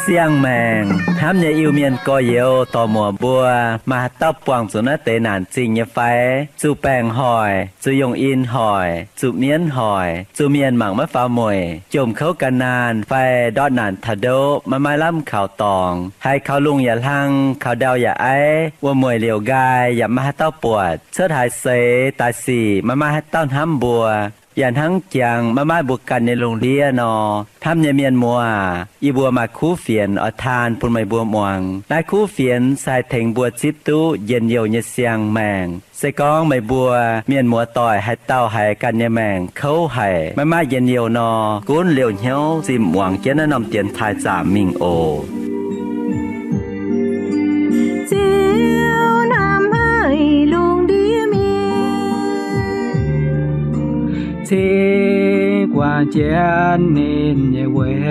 Siang-maengc hnamv nyei Iu-Mienh gorx-youz dorc-muoc mbuo, maaih haaix dauh buangh zuqc naaiv deix naanc zingh nyei fai? Zuqc baengc hoic, zuqc yungh in hoic, zuqc mienv hoic, zuqc mienh mangc maiv faaux mueic, jomc kouv gan naanh fai ndortv naanc taux ndoqv maiv maaih lamh kaux dorngx, haiz kaux lungh yaac hlang, kaux ndau yaac aiv, wuom-mueic liouc nqaai yaac maiv maaih haaix dauh buatc, cuotv haaix seix daaih sic maiv maaih haaix dauh hnamv mbuo, yaac hnangv jangx maiv maaih mbuo ganh nyei lungh ndiev nor, hnamv nyei mienh muoz aac, yie mbuo maaih kuv fienx oix taan bun meih mbuo muangx. Naaiv kuv fienx se haih tengx mbuo zipv duqv njien-youh nyei siang-maengc. Se gorngv meih mbuo mienh muoz-doic haaix dauh haiz ganh nyei maengc kouv haic, maiv maaih njien-youh nor, gunv liouh hnyouv zinh muangx jienv naaiv norm dienx taaih zaamc mingh oc. Ziouv hnamv haic lungh ndiev mienh, cingx guangc jienv ninh nyei weic,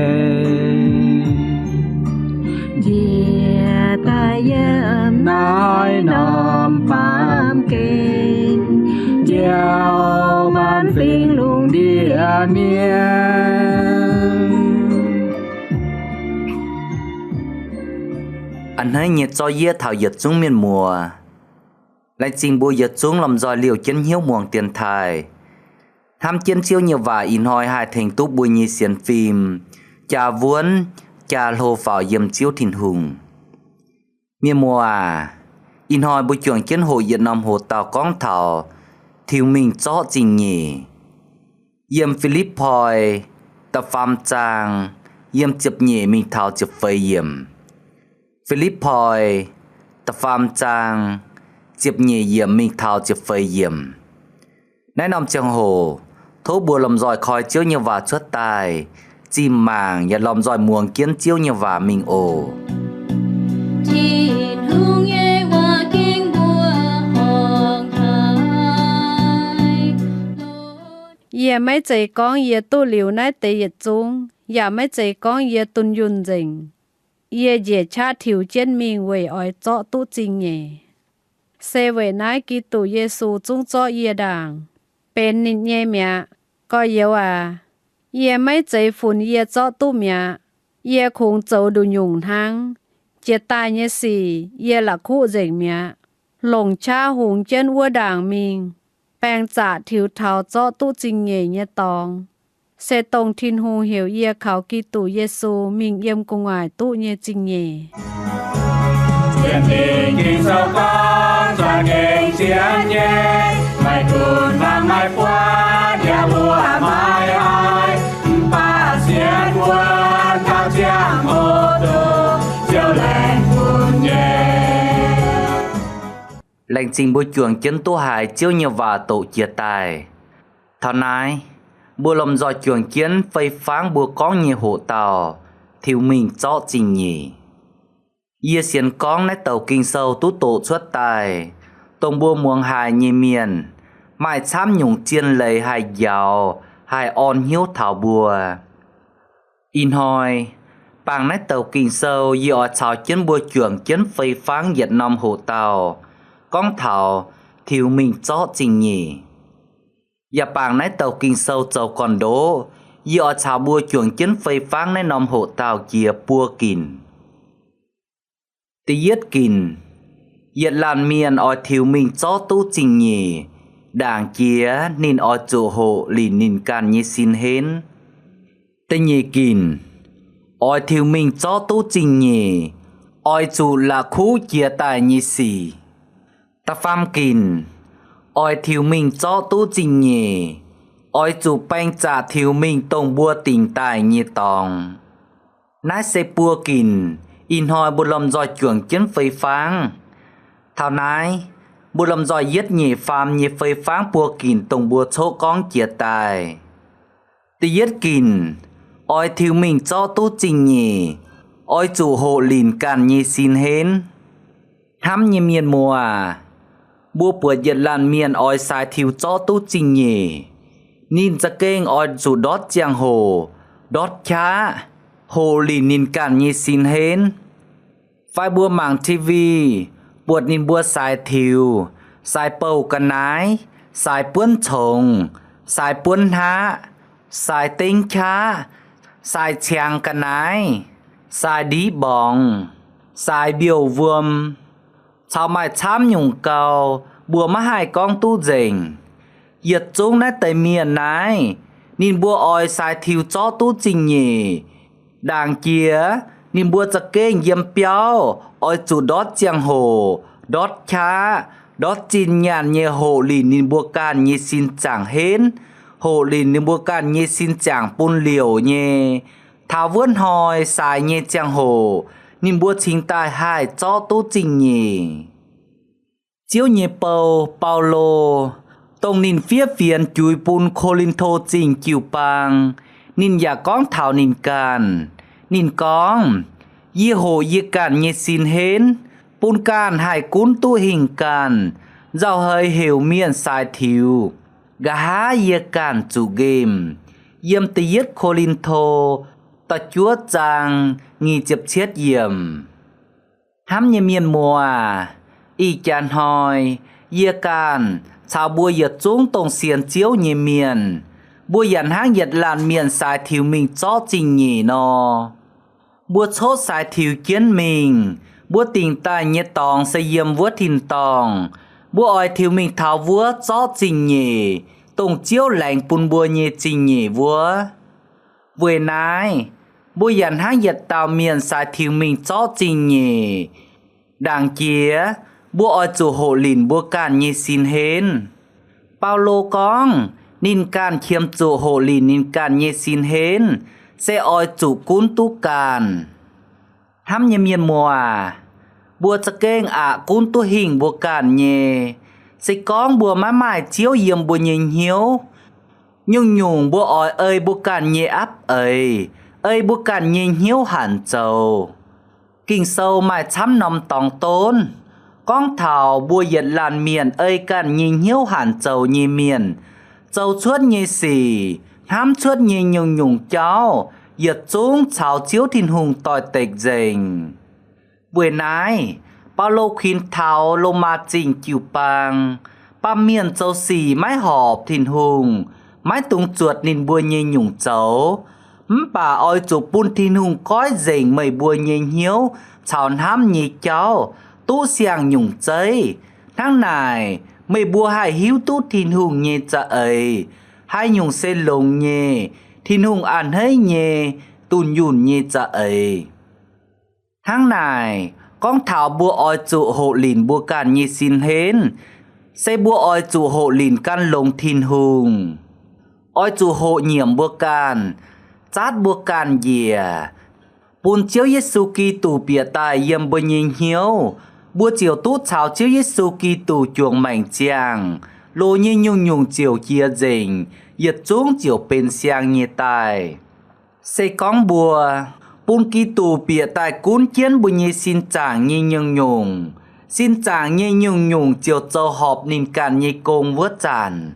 njiec daaih yiem naaiv norm baamh gen, njoux maanc fingx lungh ndiev mienh. A'hneiv nyei zorqv yieqv taux yietc zungv mienh muoz. Laengz zingh mbuo yietc zungv lomh nzoih liouh jienv hnyouv muangx dienx taaih, hnamv jienv Ziouv nyei waac ih hnoi haih tengx duqv mbuo nyei sienx fim jaa wuonv, jaa hlo faaux yiem Ziouv Tin-Hungh. Mienh muoz aac, ih hnoi mbuo juangc jienv hoqc yietc norm hoc dauh gorngv taux tiux mingh zorqv zingh nyeic. Yiem Fi^lipv^poi da'faam zaang, yiem ziepc nyeic mingh taux ziepc feix yiemc. Fi^lipv^poi da'faam zaang, ziepc nyeic yiemc mingh taux ziepc feix yiemc. Naaiv norm ziangh hoc, tov mbuo lomh nzoih koi Ziouv nyei waac cuotv daaih, zinh mangc yaac lomh nzoih muangx jienv Ziouv nyei waac mingh oc. Tin-Hungh nyei waac gengh mbuox horngh haic. Yie maiv zeiz gorngv yie duqv liuz naaiv deix yietc zungv, yaac maiv zeiz gorngv yie dunh yunh nzengc. Yie njiec qaqv tiux jienv mingh weic oix zorqv duqv zingh nyeic. Se weic naaiv Giduc Yesu zungv zorqv yie ndaangc, benx ninh nyei mi'aqv. Gorx-youz aac, yie maiv zeiz funx yie zorqv duqv mi'aqv. Yie kungx zoux nduqc nyungc hnangv. Jiex daaih nyei sic yie la'kuqv nzengc mi'aqv. Longc qaqv hungx jienv wuov ndaangc mingh, baeng zaqc tiux taux zorqv duqv zingh nyeic nyei dorngx, se dongh Tin-Hungh heuc yie kaux Giduc Yesu mingh yiem gu'nguaaic duqv nyei zingh nyeic. Sienx Ging-Sou gorngv, zuangx gengh sienx nyei, maiv gunv hmuangx maiv buatc, yaac mbuoqc maiv haiz, mv baac sienx wuonv gauh ziangh hoc duqv Ziouv laengz bun nyei. Laengz zingh mbuo juangc jienv duqv haiz Ziouv nyei waac doqc jiex daaih. Taux naaiv, mbuo lomh nzoih juangc jienv fei fangv mbuo gorngv nyei hoqc dauh, tiux mingh zorqv zingh nyeic. Yie sienx gorngv naaiv douc Ging-Sou duqv doqc cuotv daaih, dongh mbuo muangx haic nyei mienh, maaih camv nyungc zien leiz haih njaaux, haih orn hnyouv taux mbuo. Ih hnoi, bangc naaiv douc Ging-Sou yie oix caux jienv mbuo juangc jienv fei fangv yietc norm hoqc dauh, gorngv taux tiux mingh zorqv zingh nyeic. Yaac bangc naaiv douc Ging-Sou zoux gorn-ndoqv, yie oix caux mbuo juangc jienv fei fangv naaiv norm hoqc dauh jiex buo ginc. Da'yietv ginc, yietc laanh mienh oix tiux mingh zorqv duqv zingh nyeic, ndaangc jiex ninh oix zuqc hoqc linc ninh ganh nyei sin henv. Da'nyeic ginc, oix tiux mingh zorqv duqv zingh nyeic, oix zuqc la'kuqv jiex daaih nyei sic. Da'faam ginc, oix tiux mingh zorqv duqv zingh nyeic, oix zuqc baeng zaqc tiux mingh dongh mbuo dingc daaih nyei dorngx. Naaiv se buo ginc, ih hnoi mbuo lomh nzoih juangc jienv fei fangv. Taux naaiv, mbuo lomh nzoih yietv nyeic faam nyei fei fangv buo ginc dongh mbuo coqv gorngv jiex daaih. Da'yietv ginc, oix tiux mingh zorqv duqv zingh nyeic, oix zuqc hoqc linc ganh nyei sin henv. Hnamv nyei mienh muoz aac, mbuo buatc yietc laanh mienh oix saaix tiux zorqv duqv zingh nyeic, ninh za'gengh oix zuqc ndortv ziangh hoc, ndortv qaqv, hoqc linc ninh ganh nyei sin henv. Fai mbuo mangc TV, buatc ninh mbuo saaix tiux, saaix bouh ga'naaiv, saaix buonv congx, saaix buonv hnaqv, saaix dengv qaqv, saaix ciangx ga'naaiv, saaix ndiqv mborngx, saaix mbiouh wuom, caux maaih camv nyungc gau, mbuo maiv haih gorngv duqv nzengc. Yietc zungv naaiv deix mienh naaiv, ninh mbuo oix saaix tiux zorqv duqv zingh nyeic. Ndaangc jiex, ninh mbuo za'gengh yiem biauv oix zuqc ndortv ziangh hoc, ndortv qaqv, ndortv zinh nyaanh nyei hoqc linc ninh mbuo ganh nyei sin zaangc henv, hoqc linc ninh mbuo ganh nyei sin zaangc bun liouc nyei. Taux wuov hnoi saaix nyei ziangh hoc, ninh mbuo cingx daaih haih zorqv duqv zingh nyeic. Ziouv nyei bou, Baulo, dongh ninh fiev fienx juix bun Ko^lin^to Zingh jiu-baang, ninh yaac gorngv taux ninh ganh. Ninh gorngv, Yie hoqc yie ganh nyei sin henv, bun ganh haih gunv duqv hingh ganh, nzauh heix heuc mienh saaix tiux, nqa'haav yie ganh zuqc nqemh. Yiem da'yietv Ko^lin^to da'juov zaang nyic ziepc cietv yiemc. Hnamv nyei mienh muoz aac, ih jaax hnoi yie ganh caux mbuo yietc zungv dongh sienx Ziouv nyei mienh, mbuo yaac hnangv yietc laanh mienh saaix tiux mingh zorqv zingh nyeic nor. Mbuo coqv saaix tiux jienv mingh, mbuo dingc daaih nyei dorngx se yiem wuov tin-dorngh. Mbuo oix tiux mingh taux wuov zorqv zingh nyeic, dongh Ziouv laengz bun mbuo nyei zingh nyeic wuov. Weic naaiv, mbuo yaac hnangv yietc dauh mienh saaix tiux mingh zorqv zingh nyeic. Ndaangc jiex, mbuo oix zuqc hoqc linc mbuo ganh nyei sin henv. Baulo gorngv ninh ganh qiemx zuqc hoqc linc ninh ganh nyei sin henv, se oix zuqc gunv duqv ganh. Hnamv nyei mienh muoz aac, mbuo za'gengh aqc gunv duqv hingh mbuo ganh nyei. Se gorngv mbuo maiv maaih Ziouv yiem mbuo nyei hnyouv, nyungc-nyungc mbuo oix ei mbuo ganh nyei apv eix, ei mbuo ganh nyei hnyouv hanc zoux. Ging-Sou maaih camv norm dorngx donv, gorngv taux mbuo yietc laanh mienh ei ganh nyei hnyouv hanc zoux nyei mienh, zoux cuotv nyei sic, hnamv cuotv nyei nyungc-nyungc jauv, yietc zungv caux Ziouv Tin-Hungh doix-dekc nzengc. Weic naaiv, Baulo kuinx taux Lomaa Zingh jiu-baang, baamh mienh zoux sic maiv horpc Tin-Hungh, maiv dungx zuotc ninh mbuo nyei nyungc zoux. Mv baac oix zuqc bun Tin-Hungh goiv nzengc meih mbuo nyei hnyouv caux hnamv nyei jauv duqv siang-nyungc zeiv. Hnangv naaic, meih mbuo haih hiuv duqv Tin-Hungh nyei za'eix, haaix nyungc se longx nyei, Tin-Hungh a'hneiv nyei, dunh yunh nyei za'eix. Hnangv naaic, gorngv taux mbuo oix zuqc hoqc linc mbuo ganh nyei sin henv, se mbuo oix zuqc hoqc linc gan longx Tin-Hungh. Oix zuqc hoqc nyiemc mbuo ganh, zaatv mbuo ganh njiec, bun Ziouv Yesu Giduc bieqc daaih yiem mbuo nyei hnyouv, mbuo ziouc duqv caux Ziouv Yesu Giduc juangc maengc ziangh, loz nyei nyungc-nyungc ziouc jiex nzengc, yietc zungv ziouc benx siang nyei daaih. Se gorngv mbuo, bun Giduc bieqc daaih gunv jienv mbuo nyei sin zaangc nyei nyungc-nyungc, sin zaangc nyei nyungc-nyungc ziouc zoux horpc ninh ganh nyei gong wuov zanc,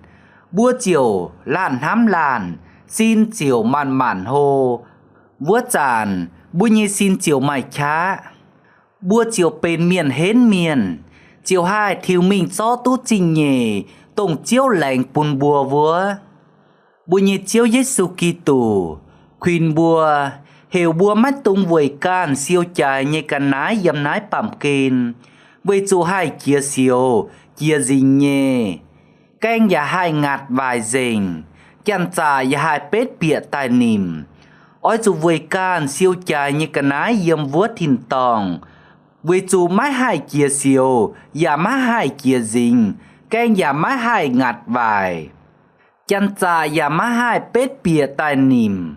mbuo ziouc laanh hnamv laanh, sin ziouc maanc-maanc hlo. Wuov zanc mbuo nyei sin ziouc maaih qaqv. Mbuo ziouc benx mienh henv mienh, ziouc haih tiux mingh zorqv duqv zingh nyeic, dongh Ziouv laengz bun mbuo wuov. Mbuo nyei Ziouv Yesu Giduc kuinx mbuo, heuc mbuo maiv dungx weic ganh siou jaaix nyei ga'naaiv yiem naaiv baamh gen, weic zuqc haih jiex sioux jiex nzingx nyei. Gaeng yaac haih ngaatc waaic nzengc, janx-zaqc yaac haih betv bieqc daaih nimc. Oix zuqc weic ganh siou jaaix nyei ga'naaiv yiem wuov tin-dorngh, weic zuqc maiv haih jiex sioux yaac maiv haih jiex nzingx, gaeng yaac maiv haih ngaatc waaic, janx-zaqc yaac maiv haih betv bieqc daaih nimc.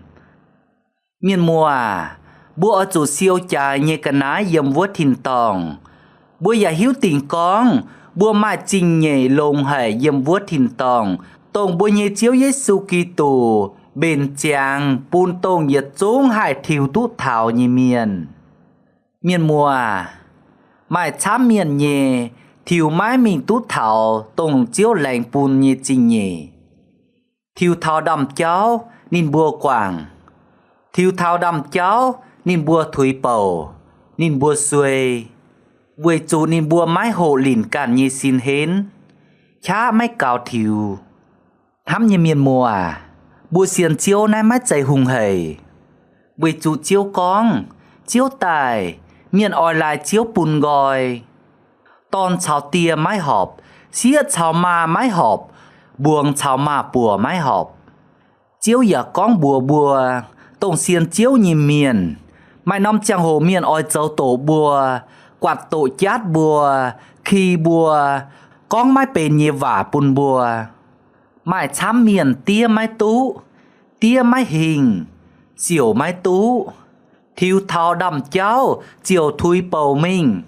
Mienh muoz, mbuo oix zuqc siou jaaix nyei ga'naaiv yiem wuov tin-dorngh. Mbuo yaac hiuv dingc gorngv mbuo maaih zingh nyeic longx haic yiem wuov tin-dorngh, dongh mbuo nyei Ziouv Yesu Giduc mbenc ziangx bun dongh yietc zungv haih tiux duqv taux nyei mienh. Mienh muoz, maaih camv mienh nyei tiux maiv mingh duqv taux dongh Ziouv laengz bun nyei zingh nyeic. Tiux taux ndaamv-jauv ninh mbuo guangc, Tiux taux ndaamv-jauv ninh mbuo tuix bouc, ninh mbuo suei, weic zuqc ninh mbuo maiv hoqc linc ganh nyei sin henv, qaqv maiv gaux tiux. Hnamv nyei mienh muoz, mbuo sienx Ziouv naaiv maiv zeiz hungh hec. Weic zuqc Ziouv gorngv, Ziouv daaih, mienh oix laaix Ziouv bun nqoi. Dorn caux die maiv horpc, sieqv caux maaz maiv horpc, mbuangz caux maaz-buoc maiv horpc. Ziouv yaac gorngv mbuox mbuo, dongh sienx Ziouv nyei mienh, maaih norm ziangh hoc mienh oix zoux doqc mbuo, guatc doqc jatv mbuo, ki mbuo, gorngv maiv benx nyei waac bun mbuo. Maaih camv mienh diev maiv duqv, diev maiv hingh, siouc maiv duqv, tiux taux ndaamv-jauv ziouc tuix bouc mingh.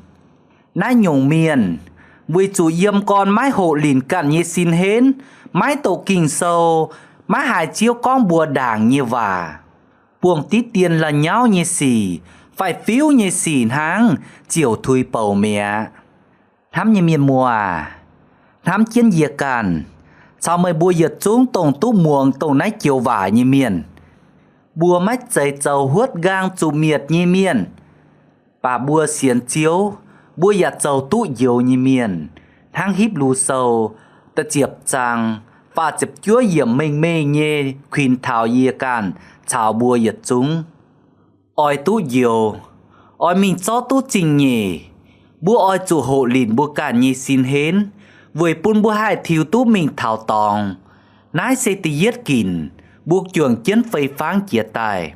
Naaiv nyungc mienh, weic zuqc yiem gorn maiv hoqc linc ganh nyei sin henv, maiv doqc Ging-Sou, maiv haiz Ziouv gorngv mbuox ndaangc nyei waac, buangh diqv dien la'nyauv nyei sic fai fiuv nyei sic hnangv ziouc tuix bouc mi'aqv. Hnamv nyei mienh muoz, hnamv jienv yie ganh, caux meih mbuo yietc zungv dongh duqv muangx dongh naaiv joux waac nyei mienh. Mbuo maiv zeiz zoux huotv nqaang zuqc mietc nyei mienh, baac mbuo sienx Ziouv, mbuo yaac zoux duqv njoux nyei mienh, hnangv Hipv^lu Sou da'ziepc zaang faah ziepc juov yiemc mengh mengh nyei kuinx taux yie ganh caux mbuo yietc zungv. Oix duqv njoux, oix mingh zorqv duqv zingh nyeic, mbuo oix zuqc hoqc linc mbuo ganh nyei sin henv, weic bun mbuo haih tiux duqv mingh taux dorngx. Naaiv se da'yietv ginc, mbuo juangc jienv fei-fangv jiez daaih.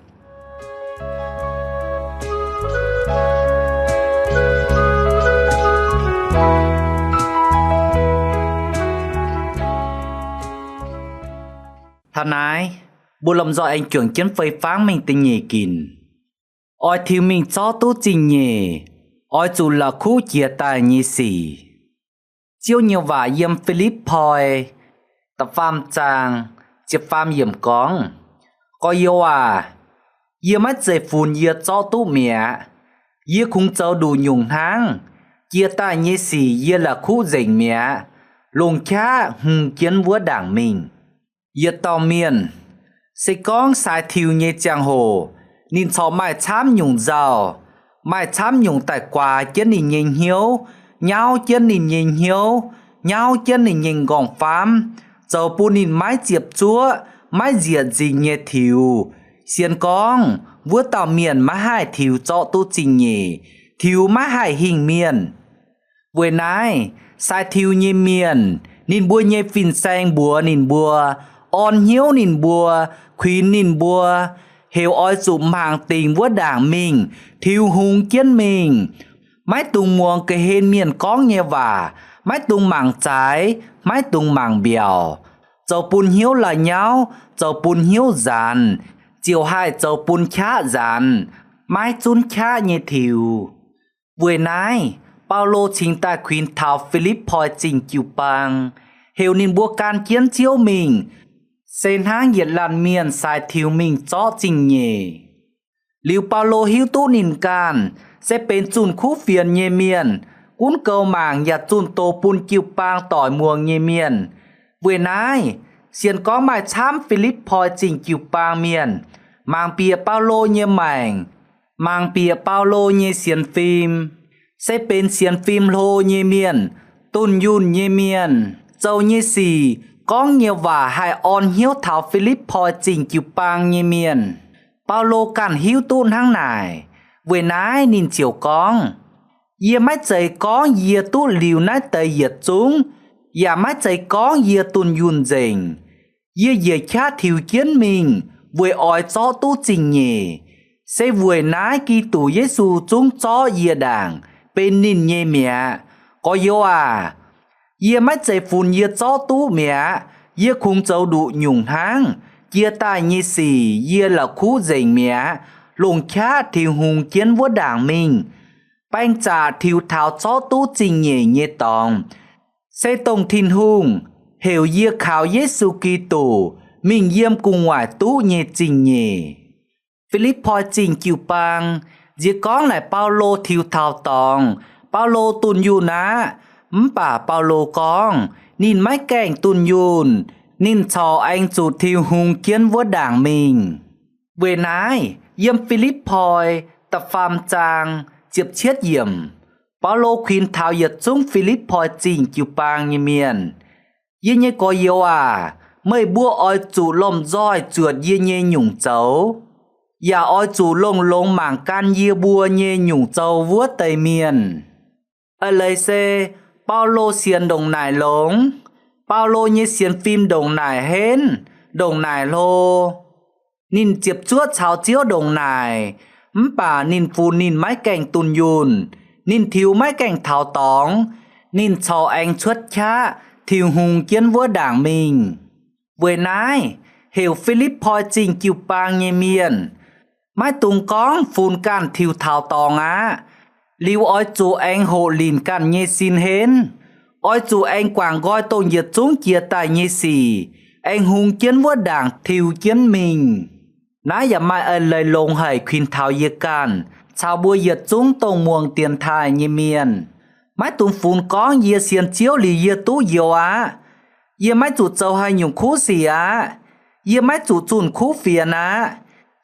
Taux naaiv, mbuo lomh nzoih aengx juangc jienv fei-fangv mingh da'nyeic ginc. Oix tiux mingh zorqv duqv zingh nyeic, oix zuqc la'kuqv jiez daaih nyei sic. Ziouv nyei waac yiem Fi^lipv^poi da'faam zaang ziepc faam yiemc gorngv, Gorx-youz aac, yie maiv zeiz funx yie zorqv duqv mi'aqv. Yie kungx zoux nduqc nyungc hnangv. Jiez daaih nyei sic yie la'kuqv nzengc mi'aqv, longc qaqv hungx jienv wuov ndaangc mingh. Yietc dauh mienh, se gorngv sai tiux nyei ziangh hoc, ninh corc maaih camv nyungc nzauh, maaih camv nyungc daaih guaax jienv ninh nyei hnyouv, nyauv jienv ninh nyei hnyouv, nyauv jienv ninh nyei nqorngv-faamv, zoux bun ninh maiv ziepc zuoqv, maiv nziec nzingx nyei tiux. Sienx gorngv wuov dauh mienh maiv haih tiux zorqv duqv zingh nyeic, tiux maiv haih hingh mienh. Weic naaiv, sai tiux nyei mienh, ninh mbuo nyei fin-saeng mbuox ninh mbuo, orn hnyouv ninh mbuo, kuinx ninh mbuo, heuc oix zuqc mangc dingc wuov ndaangc mingh, tiux hungx jienv mingh. Maiv dungx muangx ga'hlen mienh gorngv nyei waac, maiv dungx mangc zaaix, maiv dungx mangc mbiaauc, zoux bun hnyouv la'nyauv, zoux bun hnyouv nzaanx, ziouc haih zoux bun qaqv nzaanx, maiv zunv qaqv nyei tiux. Weic naaiv, Baulo cingx daaih kuinx taux Fi^lipv^poi Zingh jiu-baang, heuc ninh mbuo gan jienv Ziouv mingh, se hnangv yietc laanh mienh sai tiux mingh zorqv zingh nyeic. Liuz Baulo hiuv duqv ninh ganh se benx zunh kuv fienx nyei mienh, gunv gou mangc yaac zunh doz bun jiu-baang doic muangx nyei mienh. Weic naaiv, sienx gorngv maaih camv Fi^lipv^poi Zingh jiu-baang mienh mangc bieqc Baulo nyei maengc, mangc bieqc Baulo nyei sienx fim, se benx sienx fim hlo nyei mienh, dunh yunh nyei mienh, zoux nyei sic, gorngv nyei waac haih orn hnyouv taux Fi^lipv^poi Zingh jiu-baang nyei mienh. Baulo ganh hiuv duqv hnangv naaic. Weic naaiv ninh ziouc gorngv, Yie maiv zeiz gorngv yie duqv liuz naaiv deix yietc zungv, yaac maiv zeiz gorngv yie dunh yunh nzengc. Yie njiec qaqv tiux jienv mingh weic oix zorqv duqv zingh nyeic, se weic naaiv Giduc Yesu zungv zorqv yie ndaangc benx ninh nyei mi'aqv. Gorx-youz aac, yie maiv zeiz funx yie zorqv duqv mi'aqv. Yie kungx zoux nduqc nyungc hnangv. Jiex daaih nyei sic yie la'kuqv nzengc mi'aqv, longc qaqv tiux hungx jienv wuov ndaangc mingh, baeng zaqc tiux taux zorqv duqv zingh nyeic nyei dorngx, se dongh Tin-Hungh heuc yie kaux Yesu Giduc mingh yiem gu'nguaaic duqv nyei zingh nyeic. Fi^lipv^poi Zingh jiu-baang nziex gorngv naaic Baulo tiux taux dorngx, Baulo dunh yunh aqv. Mv baac Baulo gorngv ninh maiv gaengh dunh yunh, ninh corc aengx zuqc tiux hungx jienv wuov ndaangc mingh. Weic naaiv, yiem Fi^lipv^poi da'faam zaang ziepc cietv yiemc, Baulo kuinx taux yietc zungv Fi^lipv^poi Zingh jiu-baang nyei mienh, Yie nyei gorx-youz aac, meih mbuo oix zuqc lomh nzoih zuotc yie nyei nyungc zoux, yaac oix zuqc longx-longx mangc gan yie mbuo nyei nyungc zoux wuov deix mienh. Eix leiz se Baulo sienx ndongc naaic longx, Baulo nyei sienx fim ndongc naaic henv, ndongc naaic hlo. Ninh ziepc zuoqv caux Ziouv ndongc naaic, mv baac ninh funx ninh maiv gaengh dunh yunh, ninh tiux maiv gaengh taux dorngx, ninh corc aengx cuotv qaqv tiux-hungh jienv wuov ndaangc mingh. Weic naaiv, heuc Fi^lipv^poi Zingh jiu-baang nyei mienh, maiv dungx gorngv funx ganh tiux taux dorngx aqv. Liuz oix zuqc aengx hoqc linc ganh nyei sin henv. Oix zuqc aengx guangc nqoi dongh yietc zungv jiex daaih nyei sic, aengx hungx jienv wuov ndaangc tiux jienv mingh. Naaiv yaac maaih eix leiz longx haic kuinx taux yie ganh caux mbuo yietc zungv dongh muangx dienx taaih nyei mienh. Maiv dungx funx gorngv yie sienx Ziouv liuz yie duqv youx aqv. Yie maiv zuqc zoux haaix nyungc kuv sic aqv. Yie maiv zuqc zunh kuv fienx aqv.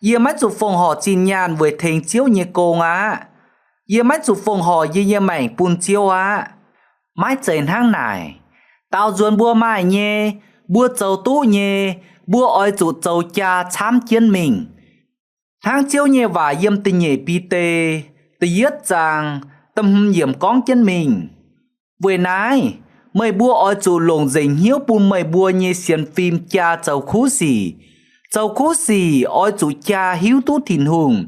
Yie maiv zuqc fongc horc zinh nyaanh weic tengx Ziouv nyei gong aqv. Yie maiv zuqc fongc horc yie nyei maengc bun Ziouv aqv. Maiv zeiz hnangv naaic. Daaux nzuonx mbuo maaih nyei, mbuo zoux duqv nyei, mbuo oix zuqc zoux jaa camv jienv mingh. Hnangv Ziouv nyei waac yiem da'nyeic Bide da'yietv zaang da'hmz yiemc gorngv jienv mingh, Weic naaiv, meih mbuo oix zuqc longc nzengc hnyouv bun meih mbuo nyei sienx fim jaa zoux kuv sic. Zoux kuv sic oix zuqc jaa hiuv duqv Tin-Hungh.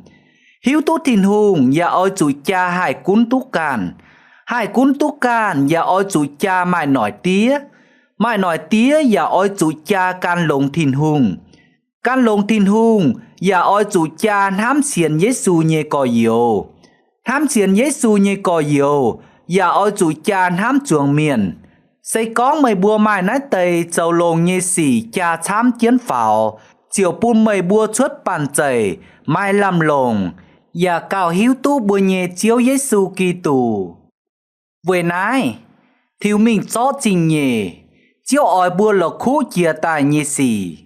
Hiuv duqv Tin-Hungh yaac oix zuqc jaa haih gunv duqv ganh. Haih gunv duqv ganh yaac oix zuqc jaa maaih noic diev. Maaih noic diev yaac oix zuqc jaa gan longx Tin-Hungh. Gan longx Tin-Hungh yaac oix zuqc jaa hnamv sienx Yesu nyei gorx-youz. Hnamv sienx Yesu nyei gorx-youz yaac oix zuqc jaa hnamv zuangx mienh. Se gorngv meih mbuo maaih naaiv deix zoux longx nyei sic jaa camv jienv faaux, ziouc bun meih mbuo cuotv banh zeic, maaih lamh longc, yaac gauh hiuv duqv mbuo nyei Ziouv Yesu Giduc. Weic naaiv, tiux mingh zorqv zingh nyeic, Ziouv oix mbuo la'kuqv jiex daaih nyei sic.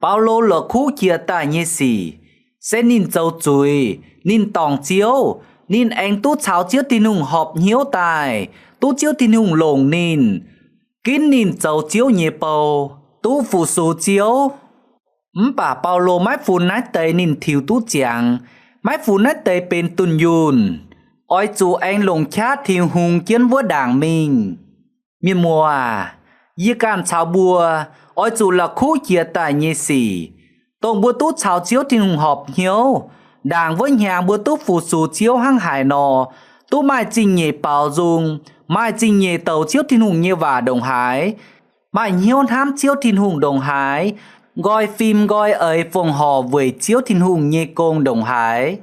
Baulo la'kuqv jiex daaih nyei sic se ninh zoux zuiz, ninh dorngc Ziouv, ninh aengx duqv caux Ziouv Tin-Hungh horpc hnyouv daaih, duqv Ziouv Tin-Hungh longc ninh, ginv ninh zoux Ziouv nyei bou, duqv fu-sux Ziouv. Mv baac Baulo maiv funx naaiv deix ninh tiux duqv ziangx, maiv funx naaiv deix benx dunh yunh, oix zuqc aengx longc qaqv tiux hungx jienv wuov ndaangc mingh. Mienh muoz aac, yie ganh caux mbuo oix zuqc la'kuqv jiex daaih nyei sic, dongh mbuo duqv caux Ziouv Tin-Hungh horpc hnyouv, ndaangc wuov hnyangx mbuo duqv fu-sux Ziouv hnangv haaix nor, duqv maaih zingh nyeic baaux nzung, maaih zingh nyeic douc Ziouv Tin-Hungh nyei waac ndongc haaix, maaih hnyouv hnamv Ziouv Tin-Hungh ndongc haaix, nqoi fim nqoi eix fongc horc weic Ziouv Tin-Hungh nyei gong ndongc haaix.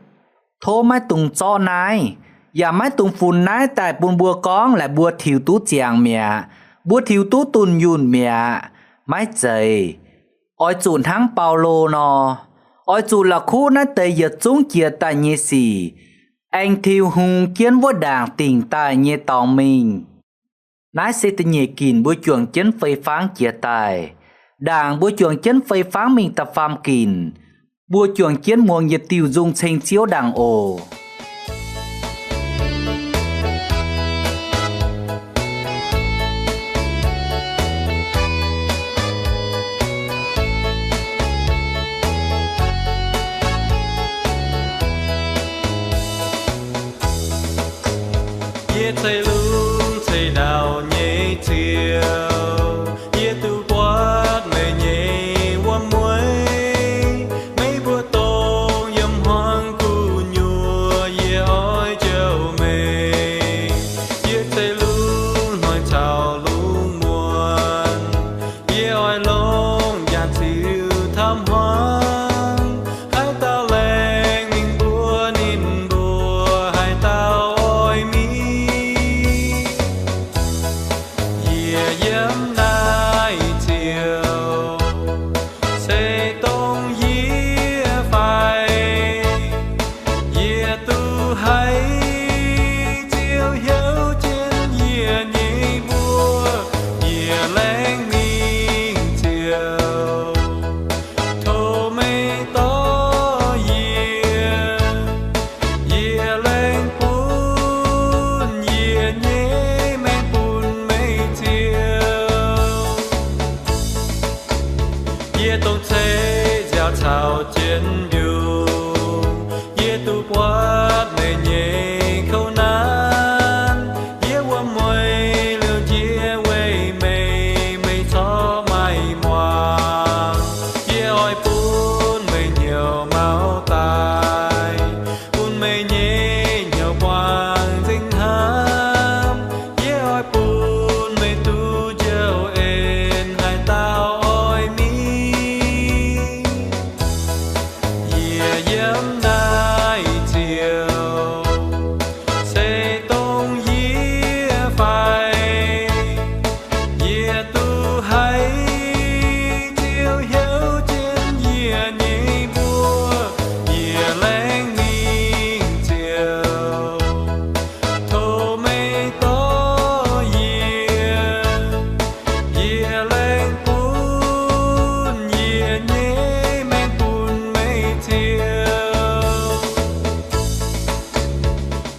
Tov maiv dungx zorqv naaiv, yaac maiv dungx funx naaiv daaih bun mbuo gorngv laaic mbuo tiux duqv ziangx mi'aqv, mbuo tiux duqv dunh yunh mi'aqv. Maiv zeiz. Oix zuqc hnangv Baulo nor, oix zuqc la'kuqv naaiv deix yietc zungv jiex daaih nyei sic, aengx tiux hungx jienv wuov ndaangc dingc daaih nyei dorngx mingh. Naaiv se da'nyeic ginc mbuo juangc jienv fei fangv jiex daaih. Ndaangc mbuo juangc jienv fei fangv mingh da'faam ginc, mbuo juangc jienv muangx yietc diuh nzung ceng Ziouv ndaangc oc. Yie ceix lungh ceix ndau nyei Ziouv, yie duqv buatc meih nyei wuom mueiz. Meih mbuo dongh yiem hmuangx gu'nyuoz, yie oix jouh meih. Yie ceix lungh hnoi caux lungh muonz, yie oix longc njaaux ziux taux hmuangx. Haaix dauh laengz mingh mbuox ninh mbuo, haaix dauh oix mingh, yie yiem naaiv Ziouv, se dongh yie fai, yie duqv haiz Ziouv heuc jienv yie nyei mbuox, yie laengz mingh Ziouv. Tov meih dorh Buatc meih nyei kouv naanv, yie wuom-mueiz liouc njiec weic meih, meih corc maaih muangx. Yie oix bun meih hnyouv mauv daaih, bun meih nyei hnyouv buangh nzengc hnamv. Yie oix bun meih duqv njoux en haaix dauh oix mingh. Yie yiem naaiv ziouc se dongh yie fai? Yie duqv haiz Ziouv heuc jienv yie nyei mbuox, yie laengz mingh ziouc tov meih dorh yie. Yie laengz bun yie nyei maengc bun meih ziouc.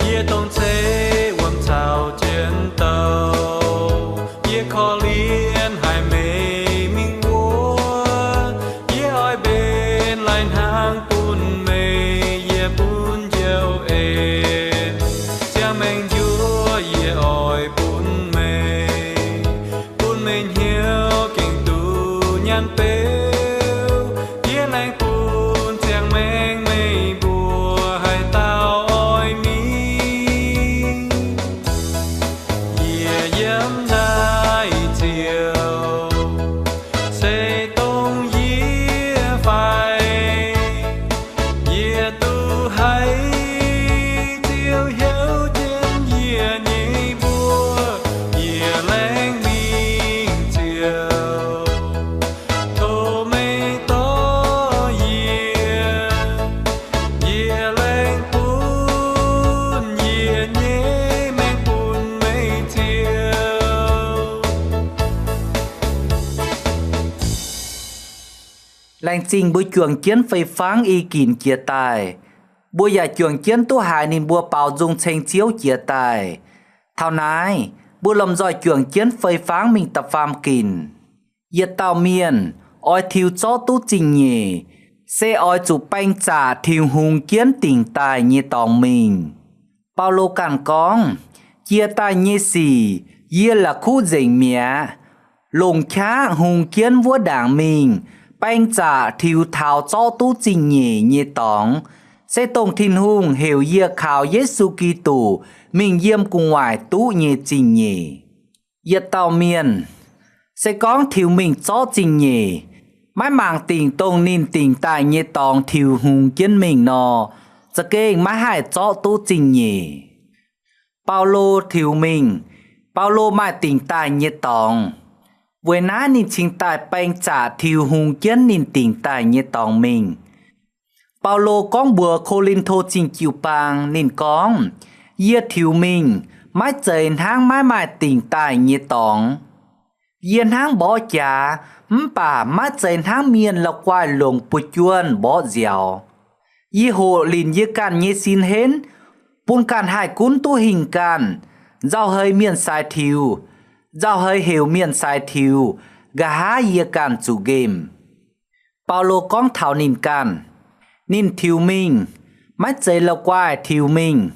Yie dongh ceix wuom caux jienv douh, yie korv-lienh haiz meih mingh wuov. Yie oix mbenc laih hnangv bun meih, yie bun njoux en, ziangh maengc njuov yie oix bun meih, bun meih hnyouv gengh duqv nyanc beuv. Yie laengz bun ziangh maengc meih mbuox haaix dauh oix mingh. Yie yiem naaiv ziouc se dongh yie fai? Yie duqv haiz Ziouv heuc jienv yie nyei mbuox, yie laengz mingh ziouc tov meih dorh yie. Yie laengz bun yie nyei maengc bun meih ziouc. Laengz zingh mbuo juangc jienv fei fangv i ginc jiex daaih. Mbuo yaac juangc jienv duqv haiz ninh mbuo baaux nzung ceng Ziouv jiex daaih. Taux naaiv, mbuo lomh nzoih juangc jienv fei fangv mingh da'faam ginc. Yietc dauh mienh oix tiux zorqv duqv zingh nyeic, se oix zuqc baeng zaqc tiux hungx jienv dingc daaih nyei dorngx mingh. Baulo ganh gorngv, jiex daaih nyei sic yie la'kuqv nzengc mi'aqv. Longc qaqv hungx jienv wuov ndaangc mingh, baeng zaqc tiux taux zorqv duqv zingh nyeic nyei dorngx, se dongh Tin-Hungh heuc yie kaux Yesu Giduc mingh yiem gu'nguaaic duqv nyei zingh nyeic. Yietc dauh mienh se gorngv tiux mingh zorqv zingh nyeic, maiv mangc dingc dongh ninh dingc daaih nyei dorngx tiux hungx jienv mingh nor, za'gengh maiv haih zorqv duqv zingh nyeic. Baulo tiux mingh, Baulo maaih dingc daaih nyei dorngx. Weic naaiv ninh cingx daaih baeng zaqc tiux hungx jienv ninh dingc daaih nyei dorngx mingh. Baulo gorngv mbuox Ko^lin^to Zingh Jiu-Baang, ninh gorngv, yie tiux mingh maiv zeiz hnangv maiv maaih dingc daaih nyei dorngx. Yie hnangv mborqv jaax, mv baac maiv zeiz hnangv mienh la'guaih longc buoz-juonh mborqv nziaaux. Yie hoqc linc yie ganh nyei sin henv, bun ganh haih gunv duqv hingh ganh, nzauh heix mienh saaix tiux, nzauh heix heuc mienh saaix tiux, nqa'haav yie ganh zuqc nqemh. Baulo gorngv taux ninh ganh, ninh tiux mingh, maiv zeiz la'guaih tiux mingh.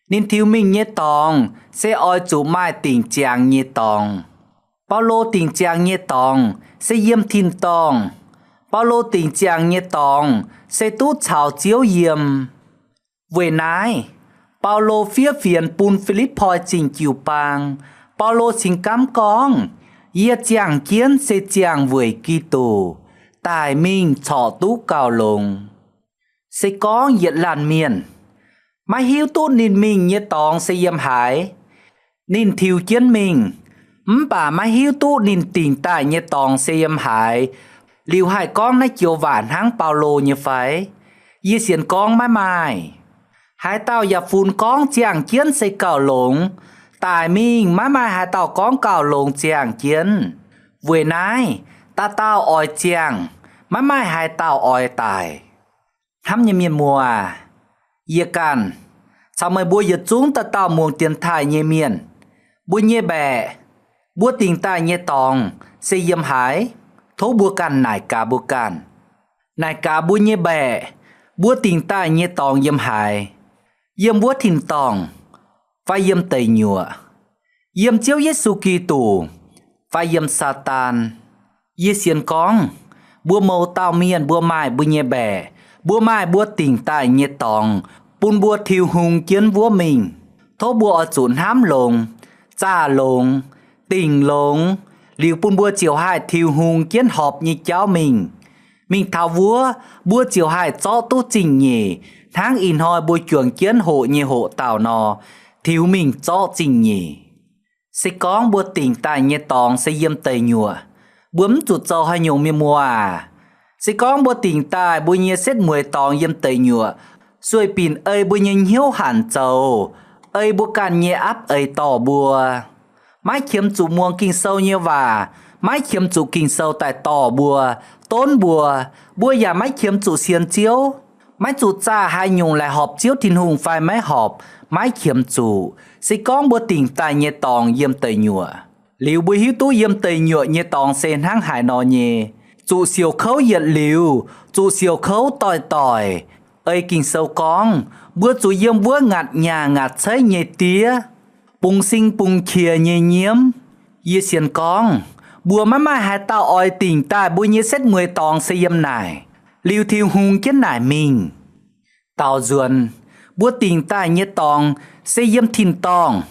Ninh tiux mingh nyei dorngx se oix zuqc maaih dingc ziangx nyei dorngx. Baulo dingc ziangx nyei dorngx se yiem tin-dorngh. Baulo dingc ziangx nyei dorngx se duqv caux Ziouv yiem. Weic naaiv, Baulo fiev fienx bun Fi^lipv^poi Zingh Jiu-Baang. Baulo cingx gamv gorngv, yie ziangh jienv se ziangh weic Giduc, daic mingh corc duqv gauh longx. Se gorngv yietc laanh mienh maiv hiuv duqv ninh mingh nyei dorngx se yiem haaix, ninh tiux jienv mingh, mv baac maiv hiuv duqv ninh dingc daaih nyei dorngx se yiem haaix, liuz haih gorngv naaiv joux waac hnangv Baulo nyei fai? Yie sienx gorngv maiv maaih. Haaix dauh yaac funx gorngv ziangh jienv se gauh longx. Daic mingh maiv maaih haaix dauh gorngv gauh longx ziangh jienv. Weic naaiv, dauh dauh oix ziangh, maiv maaih haaix dauh oix daic. Hnamv nyei mienh muoz, yie ganh caux meih mbuo yietc zungv dauh dauh muangx dienx taaih nyei mienh, mbuo nyei mbaeqc, mbuo dingc daaih nyei dorngx se yiem haaix? Tov mbuo ganh naaic gaax mbuo ganh. Naaic gaax mbuo nyei mbaeqc, mbuo dingc daaih nyei dorngx yiem haaix? Yiem wuov tin-dorngh, fai yiem deic nyuoqc? Yiem Ziouv Yesu Giduc, fai yiem Saadaan? Yie sienx gorngv, mbuo mouz dauh mienh mbuo maaih mbuo nyei mbaeqc, mbuo maaih mbuo dingc daaih nyei dorngx, bun mbuo tiux hungx jienv wuov mingh. Tov mbuo oix zuqc hnamv longx, zaah longx, dingc longx, liuz bun mbuo ziouc haih tiux hungx jienv horpc nyei jauv mingh. Mingh taux wuov, mbuo ziouc haih zorqv duqv zingh nyeic, hnangv ih hnoi mbuo juangc jienv hoqc nyei hoqc dauh nor, tiux mingh zorqv zingh nyeic. Se gorngv mbuo dingc daaih nyei dorngx se yiem deic nyuoqc, mbuo mv zuqc zoux haaix nyungc, mienh muoz aac. Se gorngv mbuo dingc daaih mbuo nyei setv mueiz dorngx yiem deic nyuoqc, sueih binc ei mbuo nyei hnyouv hanc zoux, ei mbuo ganh nyei aapv eix dorh mbuo. Maiv qiemx zuqc muangx Ging-Sou nyei waac, maiv qiemx zuqc Ging-Sou daaih dorh mbuo, donv mbuo, mbuo yaac maiv qiemx zuqc sienx Ziouv, maiv zuqc zaah haaix nyungc laaic horpc Ziouv Tin-Hungh fai maiv horpc, maiv qiemx zuqc. Se gorngv mbuo dingc daaih nyei dorngx yiem deic nyuoqc, liuz mbuo hiuv duqv yiem deic nyuoqc nyei dorngx se hnangv haaix nor nyei, zuqc siouc kouv yietc liuz, zuqc siouc kouv doix-doic. Ei Ging-Sou gorngv, mbuo zuqc yiem wuov ngaatc nyaah ngaatc ceiv nyei diev, bungx sing bungx qiex nyei nyiemv. Yie sienx gorngv, mbuo maiv maaih haaix dauh oix dingc daaih mbuo nyei setv mueiz dorngx se yiem naaic, liuz tiux hungx jienv naaic mingh. Daaux nzuonx, mbuo dingc daaih nyei dorngx se yiem tin-dorngh.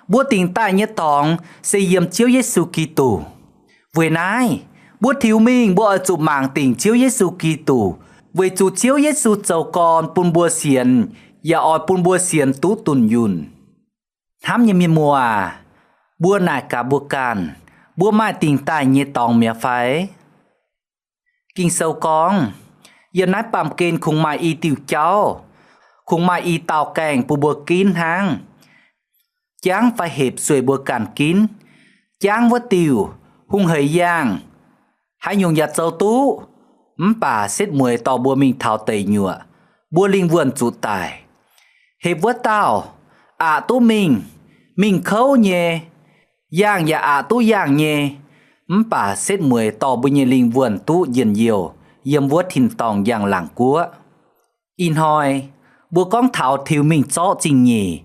Mbuo dingc daaih nyei dorngx se yiem Ziouv Yesu Giduc. Weic naaiv, mbuo tiux mingh mbuo oix zuqc mangc dingc Ziouv Yesu Giduc, weic zuqc Ziouv Yesu zoux gorn bun mbuo sienx, yaac oix bun mbuo sienx duqv dunh yunh. Hnamv nyei mienh muoz aac, mbuo naaic gaax mbuo ganh, mbuo maaih dingc daaih nyei dorngx mi'aqv fai? Ging-Sou gorngv, yiem naaiv baamh gen kungx maaih i diuh jauv, kungx maaih i dauh gaengh bun mbuo ginv hnangv. Jangv fai hepc sueih mbuo ganh ginv. Jangv wuov diuh, hungh hec yangh, haaix nyungc yaac zoux duqv, mv baac setv mueiz dorh mbuo mingh taux deic nyuoqc, mbuo lingh wuonh zuqc daic. Hepc wuov dauh, aqc duqv mingh, mingh kouv nyei, yangh yaac aqc duqv yangh nyei, mv baac setv mueiz dorh mbuo nyei lingh wuonh duqv njien-youh yiem wuov tin-dorngh njang-laangc guoqv. Ih hnoi, mbuo gorngv taux tiux mingh zorqv zingh nyeic.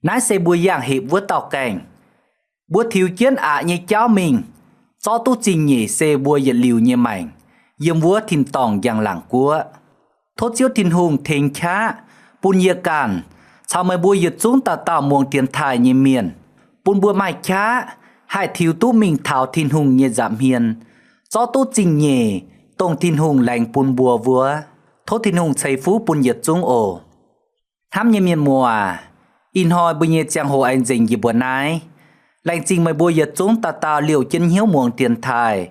Naaiv se mbuo yangh hepc wuov dauh gaengh. Mbuo tiux jienv aqc nyei jauv mingh, zorqv duqv zingh nyeic se mbuo yietc liuz nyei maengc yiem wuov tin-dorngh njang-laangc guoqv. Tov Ziouv Tin-Hungh tengx qaqv bun yie ganh caux meih mbuo yietc zungv dauh dauh muangx dienx taaih nyei mienh, bun mbuo maaih qaqv haih tiux duqv mingh taux Tin-Hungh nyei nza'hmien, zorqv duqv zingh nyeic, dongh Tin-Hungh laengz bun mbuo wuov. Tov Tin-Hungh ceix fuqv bun yietc zungv oc. Hnamv nyei mienh muoz aac, ih hnoi mbuo nyei ziangh hoc aengx nzengc njiec mbuo naaiv. Laengz zingh meih mbuo yietc zungv dauh dauh liouh jienv hnyouv muangx dienx taaih.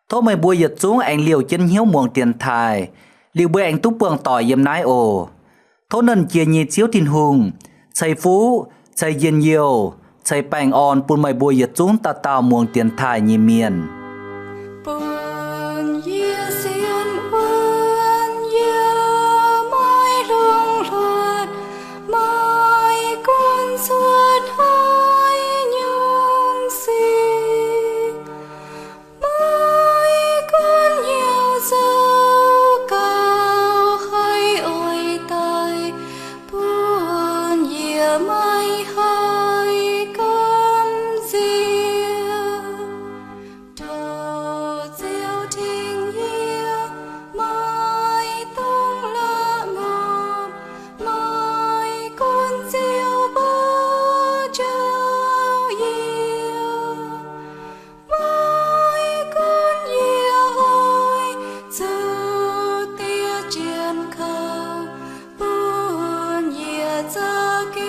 Tov meih mbuo yietc zungv aengx liouh jienv hnyouv muangx dienx taaih, liuz mbuo aengx duqv buangh doic yiem naaiv oc. Tov Nernh Jiex nyei Ziouv Tin-Hungh ceix fuqv, ceix njien-youh, ceix baengh orn bun meih mbuo yietc zungv dauh dauh muangx dienx taaih nyei mienh.